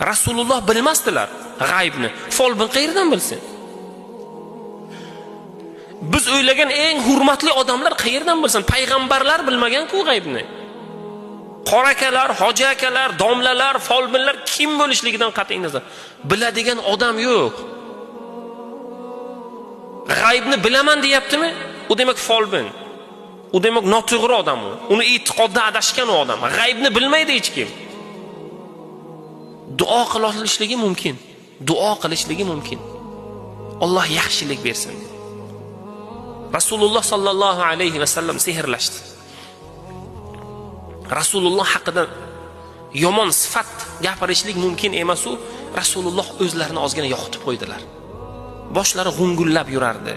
Rasululloh bilmasdilar g'aybni. Folbin qayerdan bilsin? Biz o'ylagan eng hurmatli odamlar qayerdan bilsin? Payg'ambarlar bilmagan-ku g'aybni. Qora akalar, hoji akalar, domlalar, folbinlar kim bo'lishligidan qat'iy nazar biladigan odam yo'q. G'aybni bilaman deyaptimi? U demak folbin. U demak noto'g'ri odam u. Uni e'tiqodda adashgan u odam. G'aybni bilmaydi hech kim. Duo qilishligi mumkin. Duo qilishligi mumkin. Alloh yaxshilik bersin. Rasululloh sallallohu alayhi va sallam sehrlashdi. Rasululloh haqida yomon sifat gapirishlik mumkin emas u. Rasululloh o'zlarini ozgina yoqitib qo'ydilar. Boshlari g'ungullab yurardi,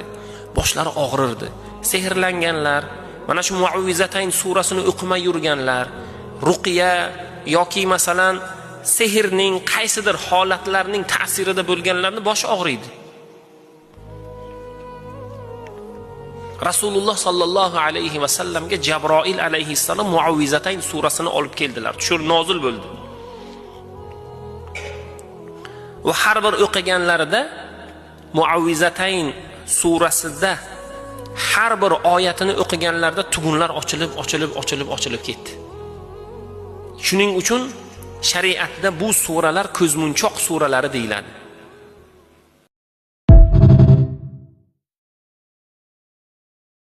boshlari og'rirdi. Sehrlanganlar, mana shu Muavvizatayn surasini o'qimay yurganlar, ruqiya yoki masalan sehrning qaysidir holatlarining ta'sirida bo'lganlarning boshi og'riydi. Rasululloh sallallohu alayhi va sallamga Jabroil alayhissalom Muavvizatayn surasini olib keldilar. Tushir nozil bo'ldi. Va har bir o'qiganlarida Muavvizatayn surasida har bir oyatini o'qiganlarida tugunlar ochilib, ochilib, ochilib, ochilib ketdi. Shuning uchun shariatda bu suralar ko'zmunchoq suralari deyiladi.